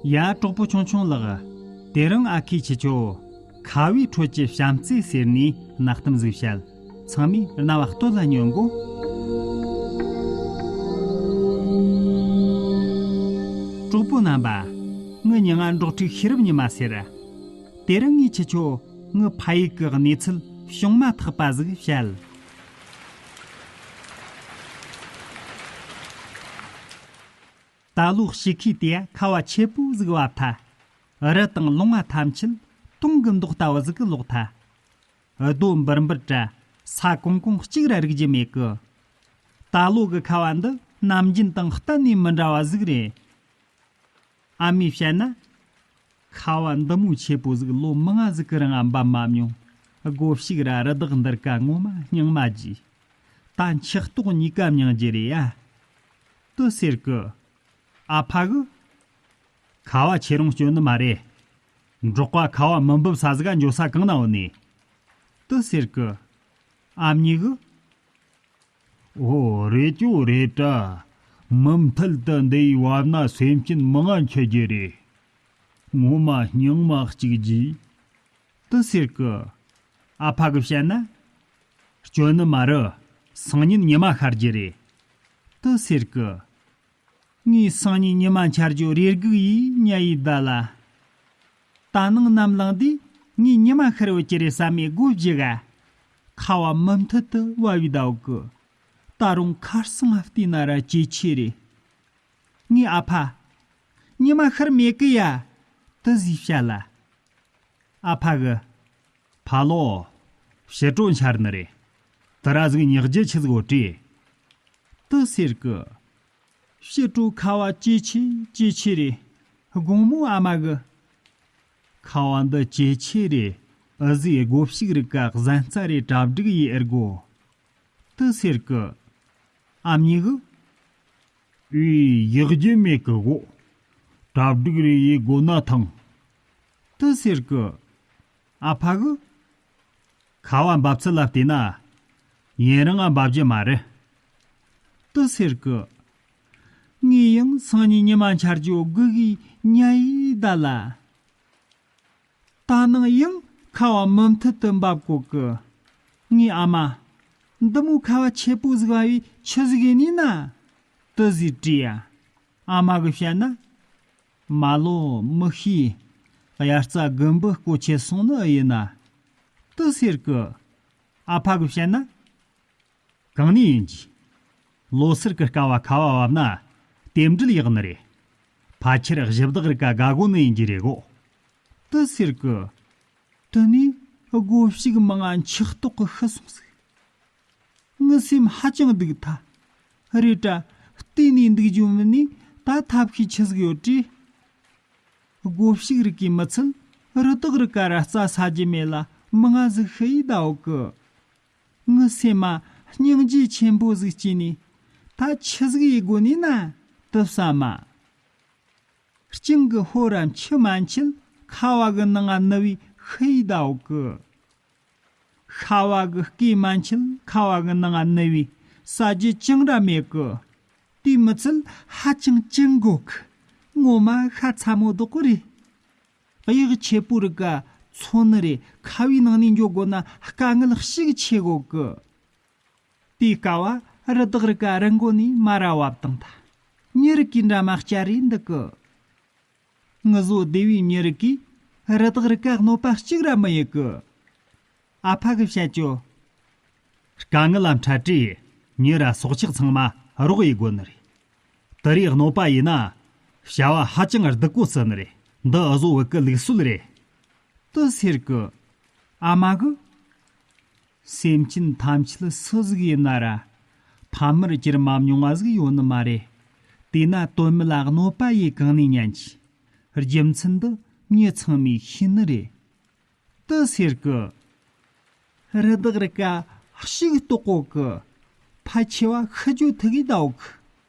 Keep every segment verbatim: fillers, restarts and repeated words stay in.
ཡ། གྲོགས་པོ་ཆུང་ཆུང་ལགས། དེ་རིང་ཨ་ཁུས་ཁྱེད་ཆོ་ཁ་བའི་ཁྲོད་ཀྱི་བྱམས་བརྩེ་ཟེར་ནས་གནའ་གཏམ་ཟིག་བཤད། ཚང་མས་རྣ་བ་གཏོད་ལ་ཉོན་གོ། གྲོགས་པོ་རྣམ་པ། ངའི་མྱིང་ང་འབྲོག་ཕྲུག་ཤེས་རབ་ཉི་མ་ཟེར། དེ་རིང་ངས་ཁྱེད་ཆོ་ངའི་ཕ་ཡུལ་གྱི་གནས་ཚུལ་བྱུང་མ་ཐག་པ་ཟིག་བཤད། ད་ལོ་ཕྱི་ཁའི་དེ་ཁ་བ་ཆེ་པོ་ཟིག་བབས་ཐལ། རི་དང་ལུང་བ་ཐམས་ཅད་དུང་གི་མདོག་ལྟ་བུ་ཟིག་གི་ལོག་ཐལ། རྡོ་འབུར་འབུར་ར་ས་གོང་གོང་གཅིག་ར་རིག་རྒྱུ་མེད་གི། ད་ལོ་གི་ཁ་བ་འདི་ནམ་རྒྱུན་དང་གཏན་ནས་མི་འདྲ་བ་ཟིག་རེད། ཨ་མས་བཤད་ན། ཁ་བ་འདི་མོ་ཆེ་པོ་ཟིག་ལོ་མང་ང་ཟིག་གི་རིང་ང་འབབ་མ་མྱོང་། སྒོ་ཕྱུགས་ར་རི་དྭགས་འདིར་ཀ་ངོ་མ་སྙིང་མ་རྗེ། ད་འཁྱག་ལྟོགས་གཉིས་ཀ་མྱང་རྒྱུ་རེད་ཡ། དེ་ཟེར་གི། ཨ་ཕ་གི། ཁ་བ་ཆེ་རུང་སྐྱོན་ནི་མ་རེད། འབྲོག་པ་ཁ་བ་མི་འབབ་ས་ཟིག་ག་འགྱོ་ས་གང་ན་འོ་ནི། དེ་ཟེར་གི། ཨ་མྱེས་གི། ཨོ་རེད་ཀྱོ་རེད་དྲ། མུ་མཐུད་དུ་འདི་ཡི་བབ་ན་སེམས་ཅན་མི་ང་འཆི་རྒྱུ་རེད། ངོ་མ་སྙིང་མ་གཅིག་རྗེ། དེ་ཟེར་གི། ཨ་ཕ་གི་བཤད་ན། སྐྱོན་ནི་མ་རེད། སང་ཉིན་ཉི་མ་ཤར་རྒྱུ་རེད། དེ་ཟེར་གི། ངས་སང་ཉིན་ཉི་མ་འཆར་རྒྱུ་རེ་སྒུག་ཡིས་ཉལ་ཡི་བསྡད་ལ། ད་ནངས་ནམ་ལངས་དུས་ངས་ཉི་མ་ཤར་ཡོད་ཀྱི་རེད་བསམ་མེ་སྒོ་བརྒྱུག་ག། ཁ་བ་མུ་མཐུད་དུ་བབས་ཡི་བསྡད་གི། ད་རུང་ཁར་སང་ང་བལྟས་ན་ར་ཇེ་ཆེ་རེད། ངའི་ཨ་ཕ། ཉི་མ་ཤར་མེད་གི་ཡ། དེ་ཟིག་བཤད་ལ། ཨ་ཕ་གི། ཕ་ལོ། ཕྱི་དྲོ་འཆར་ནི་རེད། དེ་ར་ཟིག་ཉག་རྒྱུ་ཆི་ཟིག་ཡོད་དྲིས། དེ་ཟེར་གི། ཕྱི་དྲོ་ཁ་བ་ཇེ་ཆེ་ཇེ་ཆེ་རེད། དགོང་མོ་ཨ་མ་གི། ཁ་བ་འདི་ཇེ་ཆེ་རེད། ཨ་ཟིག་སྒོ་ཕྱུགས་རིགས་ཀ་གཟན་རྩྭ་རེ་གྲ་སྒྲིག་ཡེ་ཨེ་དགོ། དེ་ཟེར་གི། ཨ་མྱེས་གི། ཨེ། ཡག་རྒྱུ་མེད་གི་གོ། གྲ་སྒྲིག་རེ་ཡེ་དགོ་ན་ཐང་། དེ་ཟེར་གི། ཨ་ཕ་གི། ཁ་བ་འབབ་ཚུལ་ལ་བལྟས་ན། ཡུན་རིང་ང་འབབ་རྒྱུ་མ་རེད། དེ་ཟེར་གི། ངས་ཡང་སང་ཉིན་ཉི་མ་འཆར་རྒྱུ་སྒུག་གིས་ཉལ་ཡི་བསྡད་ལ། ད་ནངས་ཡང་ཁ་བ་མུ་མཐུད་དུ་འབབ་གོ་གི། ངའི་ཨ་མ། འདི་མོ་ཁ་བ་ཆེ་པོ་ཟིག་བབས་པས་ཆི་ཟིག་ཡིན་ནི་ན། དེ་ཟིག་དྲིས་ཡ། ཨ་མ་གི་བཤད་ན། མ་ལོ་མི་ཤེས། དབྱར་རྩྭ་དགུན་འབུ་སྐོ་ཆེ་སོང་ནི་ཨེ་ཡིན་ན། དེ་ཟེར་གི། ཨ་ཕ་གི་བཤད་ན། གང་ནས་ཡིན་གྱི། ལོ་སར་གི་སྐ་བ་ཁ་བ་བབས་ན། རྟེན་འབྲེལ་ཡག་ནི་རེད། ཕལ་ཆེར་གཞི་བདག་རིགས་ཀ་དགའ་གོ་ནི་ཡིན་གྱི་རེད་གོ། དེ་ཟེར་གི། དེ་ནས་སྒོ་ཕྱུགས་མང་ང་འཁྱག་ལྟོགས་གི་ཤི་སོང་ཟིག། ངའི་སེམས་ཧ་ཅང་སྡུག་ཐལ། རེད་དྲ། བལྟས་ནས་འདུག་རྒྱུ་མིན་ནས་ད་ཐབས་ཤེས་ཆི་ཟིག་ཡོད་དྲིས། སྒོ་ཕྱུགས་རིགས་ཀྱི་མི་ཚད་རི་དྭགས་རིགས་ཀ་ར་རྩྭ་ཟ་རྒྱུ་མེད་ལ་མང་ང་ཟིག་ཤི་ཡི་བསྡད་ཡོད་གི། ངའི་སེམས་མ་སྙིང་རྗེ་ཆེན་པོ་ཟིག་སྐྱེས་ནས་ད་ཆི་ཟིག་ཡེ་དགོ་ནི་ན་དེ་བསམ་མ། སྤྱང་གི་ཕོ་ར་མཆི་མ་འཁྱིལ་ཁ་བ་གི་ནང་ང་ནུ་བའི་ཤི་ཡི་བསྡད་ཡོད་གི། ཤ་བ་གི་སྐེ་མ་འཁྱིལ་ཁ་བ་གི་ནང་ང་ནུ་བའི་ཟ་རྒྱུ་ཅང་ར་མེད་གི། དེའི་མི་ཚད་ཧ་ཅང་ཅང་གོ་གི། ངོ་མ་ཤ་ཚ་མོ་རྡོག་གི་རེད། གཡག་ཆེ་པོ་རིགས་ཀ་འཚོ་ནི་རེད། ཁ་བའི་ནང་ནས་འགྱོ་དགོ་ན་དཀའ་ངལ་ཞིག་ཆེ་གོ་གི། དེའི་སྐབས་རི་དྭགས་རིགས་ཀ་རི་མགོ་ནས་མར་ར་བབས་བཏང་ཐལ། མྱི་རིགས་ཀྱི་འདྲ་མ་བསྐྱར་རེ་འདུག་གི། ངུ་བཟོ་སྡེ་བའི་མྱི་རིགས་ཀྱིས་རི་དྭགས་རིགས་ཀ་གནོད་པ་གཅིག་ར་མི་ཡེ་གི། ཨ་ཕ་གི་བཤད་ཅོ། དཀའ་ངལ་ལ་འཕྲད་དུས་མྱི་ར་སྲོག་ཆགས་ཚང་མ་རོགས་ཡེ་དགོ་ནི་རེད། དེ་རིགས་གནོད་པ་ཡིན་ན། བྱ་བ་ཧ་ཅང་སྡུག་གོ་སྲིད་ནི་རེད། འདི་འུ་བཟོ་བོད་ཀི་ལུགས་སྲོལ་རེད། དེ་ཟེར་གི། ཨ་མ་གི། སེམས་ཅན་ཐམས་ཅད་སུ་ཟིག་ཡིན་ན་ར། ཕ་མར་གྱུར་མ་མྱོང་བ་ཟིག་ཡོད་ནི་མ་རེད། དེས་ན་དོན་མེད་ལ་གནོད་པ་ཡེ་གང་ནས་ཉན་གྱི། རྒྱུ་མཚན་འདི་མྱི་ཚང་མས་ཤེས་ནི་རེད། དེ་ཟེར་གི། རི་དྭགས་རིགས་ཀ་ཞིག་ལྟོགས་གོ་གི། ཕལ་ཆེ་བ་ཤི་རྒྱུ་ཐུག་གི་འདུག་གི།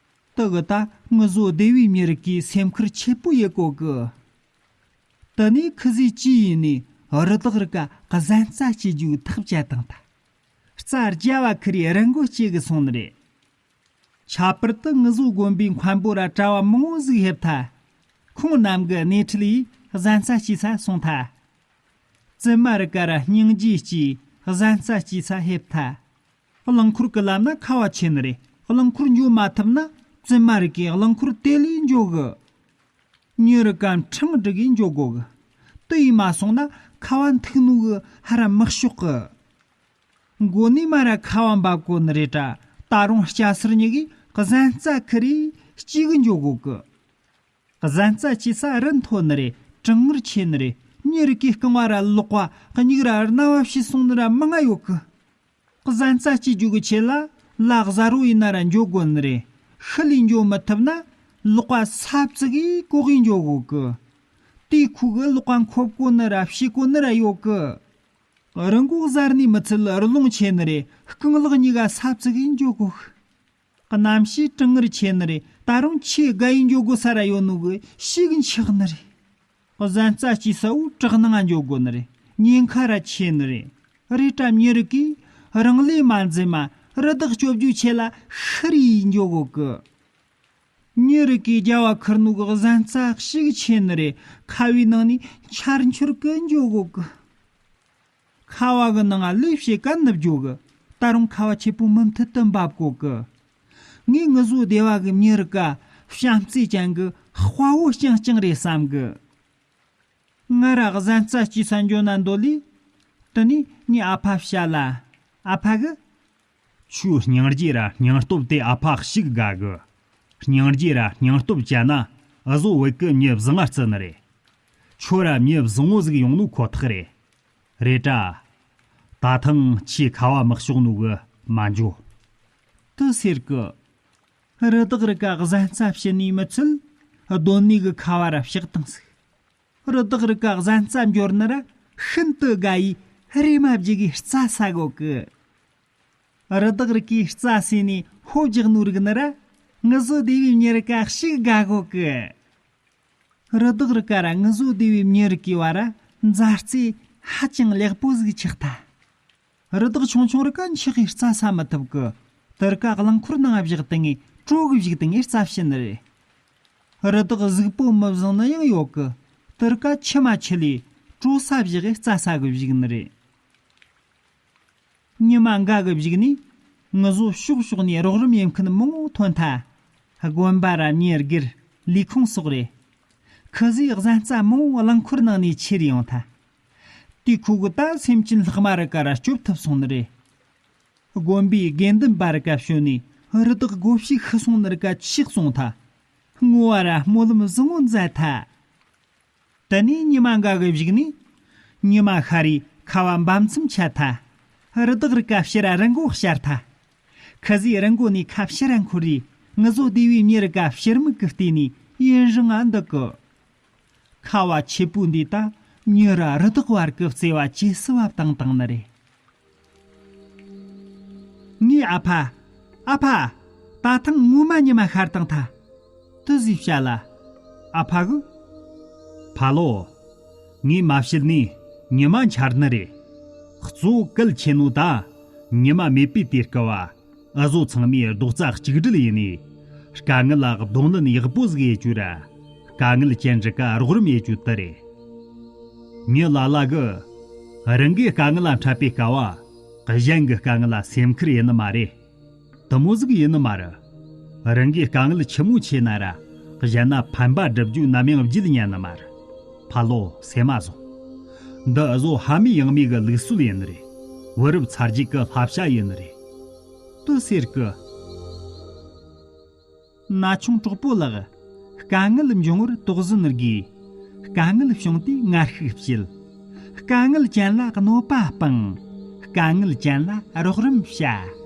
དེ་གི་ད་ངུ་བཟོ་སྡེ་བའི་མྱི་རིགས་ཀྱིས་སེམས་ཁུར་ཆེ་པོ་ཡེ་གོ་གི། དེ་ནས་ཁི་ཟིག་ཅི་ཡིན་ནས་རི་དྭགས་རིགས་ཀ་གཟན་རྩྭ་སྐྱེ་རྒྱུའི་ཐག་བཅད་བཏང་ཐལ། རྩྭ་རྒྱ་བ་ཁི་རེ་རི་མགོ་སྐྱེ་གི་སོང་ནི་རེད། ཁྱད་པར་དུ་ངུ་བཟོ་དགོན་པའི་མཁན་པོ་ར་གྲྭ་བ་མང་བོ་ཟིག་ཕེབས་ཐལ། ཁོང་རྣམས་ཀྱི་སྣེ་ཁྲིད་ཡིས་གཟན་རྩྭ་སྐྱེས་ས་སོང་ཐལ། བཙུན་མ་རི་ཀ་ར་སྙིང་རྗེ་སྐྱེས་གཟན་རྩྭ་སྐྱེས་ས་ཕེབས་ཐལ། རླངས་འཁོར་གྱི་ལམ་ན་ཁ་བ་ཆད་ནི་རེད། རླངས་འཁོར་འགྱོ་མ་ཐུབ་ན་བཙུན་མ་རི་ཀས་རླངས་འཁོར་དེད་ལས་འགྱོ་གི། མྱི་རི་ཀ་ཕྲེང་སྒྲིག་གིས་འགྱོ་དགོ་གི། དེ་ཡིས་མ་སོང་ན་ཁ་བ་འཐུག་ནོ་གི་ཧ་ར་མི་ཤོག་གི། མགོ་ནས་མར་ར་ཁ་བ་འབབ་གོ་ནི་རེད་དྲ། ད་རུང་སྐྱ་སེར་གཉིས་ཀས་གཟན་རྩྭ་ཁུར་རེ་སྐྱེལ་གི་འགྱོ་དགོ་གི། གཟན་རྩྭ་སྐྱེས་ས་རི་མཐོ་ནི་རེད། གྲང་ངར་ཆེ་ནི་རེད། མྱི་རི་ཀའི་རྐང་བ་ར་ལག་པ་མྱིག་ར་རྣ་བ་བཤུས་སོང་ནི་ར་མང་ང་ཡོད་གི། གཟན་རྩྭ་སྐྱེ་རྒྱུ་གི་ཆེད་ལ་ལ་གཟའ་རོ་ཡིན་ན་ར་འགྱོ་དགོ་ནི་རེད། ཤུལ་ལས་འགྱོ་མི་ཐུབ་ན་ལག་པ་ས་བཙུགས་གིས་བཀོག་གིས་འགྱོ་དགོ་གི། དེའི་ཁུག་གི་ལག་པ་འཁོབ་གོ་ནི་ར་བཤུས་གོ་ནི་ར་ཡོད་གི། རི་མགོ་གཟར་ནས་མི་ཚད་རི་ལུང་ཆེ་ནི་རེད། རྐང་ལག་གཉིས་ཀ་ས་བཙུགས་གིས་འགྱོ་དགོ་གི། གནམ་གཤིས་གྲང་ངར་ཆེ་ནི་རེད། ད་རུང་ཆེས་དགའ་ཡིས་འགྱོ་དགོ་ས་ར་ཡོད་ནོ་གི་ཤིག་འཆག་ནི་རེད། གཟན་རྩྭ་སྐྱེས་ས་བོ་བྲག་ནང་ང་འགྱོ་དགོ་ནི་རེད། ཉེན་ཁ་ར་ཆེ་ནི་རེད། རེད་དྲ་མྱི་རི་ཀས་རང་ལས་མ་འཛེམ་མ་རི་དྭགས་སྐྱོབ་རྒྱུའི་ཆེད་ལ་ཤི་རེ་ཡིས་འགྱོ་དགོ་གི། མྱི་རི་ཀས་རྒྱ་བ་ཁུར་ནོ་གི་གཟན་རྩྭ་ཤིག་ཆེ་ནི་རེད། ཁ་བའི་ནང་ནས་འཕྱར་འཕྱུར་གི་འགྱོ་དགོ་གི། ཁ་བ་གི་ནང་ང་ལས་ཕྱེད་ཀ་ནུབ་འགྱོ་གི། ད་རུང་ཁ་བ་ཆེ་པོ་མུ་མཐུད་དུ་འབབ་གོ་གི། ངས་ངུ་བཟོ་སྡེ་བ་གི་མྱི་རི་ཀ་བྱམས་བརྩེ་ཅན་གི་དཔའ་བོ་རྐྱང་རྐྱང་རེད་བསམ་གི། ང་ར་གཟན་རྩྭ་སྐྱེས་ས་འགྱོ་ན་འདོད་ལས། དེ་ནས་ངས་ཨ་ཕ་བཤད་ལ། ཨ་ཕ་གིས། ཁྱོའི་སྙིང་རྗེ་ར་སྙིང་སྟོབས་དེ་ཨ་ཕ་ཞིག་དགའ་གི། སྙིང་རྗེ་ར་སྙིང་སྟོབས་བཅད་ན་འུ་ཟོ་བོད་གི་མྱི་བཟང་ང་བརྩི་ནི་རེད། ཁྱོད་ར་མྱི་བཟང་བོ་ཟིག་ཡོང་ནོ་ཁོ་ཐག་རེད། རེད་དྲ། ད་ཐེངས་ཁྱོས་ཁ་བ་མི་ཞོག་ནོ་གི་མ་འགྱོ། དེ་ཟེར་གི། རི་དྭགས་རི་ཀ་གཟན་རྩྭ་བྱིན་ནས་མི་ཚད། སྡོད་ནི་གི་ཁ་བ་ར་བཤགས་བཏང་ཟིག། རི་དྭགས་རི་ཀ་གཟན་རྩྭ་འབྱོར་ནི་ར་ཤིན་ཏུ་དགའ་ཡིས་རེ་མ་བརྗེད་གིས་རྩྭ་ཟ་གོ་གི། རི་དྭགས་རི་ཀས་རྩྭ་ཟོས་ནས་ཕོ་རྒྱག་ནོ་རིག་ནི་ར་ངུ་བཟོ་སྡེ་བའི་མྱི་རི་ཀ་ཞིག་དགའ་གོ་གི། རི་དྭགས་རི་ཀ་ར་ངུ་བཟོ་སྡེ་བའི་མྱི་རི་ཀའི་བར་ར་མཛའ་བརྩེ་ཧ་ཅང་ལེགས་པོ་ཟིག་ཆགས་ཐལ། རི་དྭགས་ཆུང་ཆུང་རི་ཀ་འཁྱག་གིས་རྩྭ་ཟ་མི་ཐུབ་གི། དེ་རི་ཀ་རླངས་འཁོར་ནང་བཞག་སྟེ་ངས་དྲོ་གི་བཞུགས་ཏེ་ངས་རྩྭ་བྱིན་ནི་རེད། རི་དྭགས་གཟུགས་པོ་མི་བཟང་ནི་ཡང་ཡོད་གི། དེ་རི་ཀ་ཁྱི་མ་ཁྱི་ལས་དྲོ་ས་བཞག་གིས་རྩྭ་ཟ་གི་བཞུགས་ནི་རེད། ཉི་མ་འགའ་གི་བཞུགས་ནས་ངུ་བཟོ་ཕྱོགས་ཕྱོགས་ནས་རོགས་རམ་ཡེད་མཁན་མང་བོ་ཐོན་ཐལ། དགོན་པ་ར་མྱི་སྒེར་ལས་ཁུངས་སོགས་རེད། ཁི་ཟོས་གཟན་རྩྭ་མང་བོ་རླངས་འཁོར་ནང་ནས་ཁྱེར་ཡོང་ཐལ། དེ་ཁོ་གི་ད་སེམས་ཅན་ལྷག་མ་རི་ཀ་ར་སྐྱོབ་ཐུབ་སོང་ནི་རེད། དགོན་པའི་དགེ་འདུན་པ་རི་ཀ་བྱོན་ནས་རི་དྭགས་སྒོ་ཕྱུགས་ཤི་སོང་ནི་རི་ཀ་ཆིག་སོང་ཐལ། བསྔོ་བ་ར་སྨོན་ལམ་བཟང་བོ་མཛད་ཐལ། དེ་ནས་ཉི་མ་འགའ་གི་བཞུགས་ནས། ཉི་མ་ཤར་རེ་ཁ་བ་འབབ་མཚམས་ཆད་ཐལ། རི་དྭགས་རི་ཀ་ཕྱིར་ར་རི་མགོ་ཤར་ཐལ། ཁི་ཟོས་རི་མགོ་ནས་ཁ་ཕྱིར་ར་འཁོར་རེ་ངུ་བཟོ་སྡེ་བའི་མྱི་རི་ཀ་ཕྱིར་མིག་གིས་བལྟས་ནས་ཡུན་རིང་ང་འདུག་གི། ཁ་བ་ཆེ་པོ་འདིས་ད་མྱི་ར་རི་དྭགས་བར་གི་བརྩེ་བ་ཇེ་སྲི་བ་བཏང་བཏང་ནི་རེད། ངའི་ཨ་ཕ། ཨ་ཕ། ད་ཐེངས་ངོ་མ་ཉི་མ་ཤར་བཏང་ཐལ། དེ་ཟོས་བཤད་ལ། ཨ་ཕ་གིས། ཕ་ལོ། ངས་མ་བཤད་ནས་ཉི་མ་འཆར་ནི་རེད། གཙོ་བོ་གལ་ཆེ་ནོ་ད་ཉི་མ་མེད་པའི་དུས་སྐབས་བ། འུ་ཟོ་ཚང་མས་རྡོག་རྩ་གཅིག་སྒྲིལ་ཡིན་ནས། དཀའ་ངལ་ལ་གདོང་ལེན་ཡག་པོ་ཟིག་ཡེད་རྒྱུ་ར། དཀའ་ངལ་ཅན་རི་ཀ་རོགས་རམ་ཡེད་རྒྱུ་དེ་རེད། མྱི་ལ་ལ་གིས་རང་གི་དཀའ་ངལ་ལ་འཕྲད་པའི་སྐབས་བ། གཞན་གྱི་དཀའ་ངལ་ལ་སེམས་ཁུར་ཡེད་ནི་མ་རེད། དེ་མོ་ཟིག་ཡིན་ནི་མ་རེད། རང་གི་དཀའ་ངལ་ཆི་མོ་ཆེ་ན་ར། གཞན་ན་ཕན་པ་སྒྲུབ་རྒྱུ་ནམ་ཡང་བརྗེད་ཉན་ནི་མ་རེད། ཕ་ལོ་སེམས་མ་བཟོ། འདི་འུ་ཟོ་ཕ་མེས་ཡང་མེས་གི་ལུགས་སྲོལ་ཡིན་ནི་རེད། བུ་རབས་ཚ་རྒྱུད་གི་བསླབ་བྱ་ཡིན་ནི་རེད། དེ་ཟེར་གི། ན་ཆུང་གྲོགས་པོ་ལགས། དཀའ་ངལ་འབྱུང་བར་དོགས་ཟོན་དགོས། དཀའ་ངལ་བྱུང་དུས་ངར་ཤུགས་བསྐྱེད། དཀའ་ངལ་ཅན་ལ་གནོད་པ་སྤང་། དཀའ་ངལ་ཅན་ལ་རོགས་རམ་བྱ།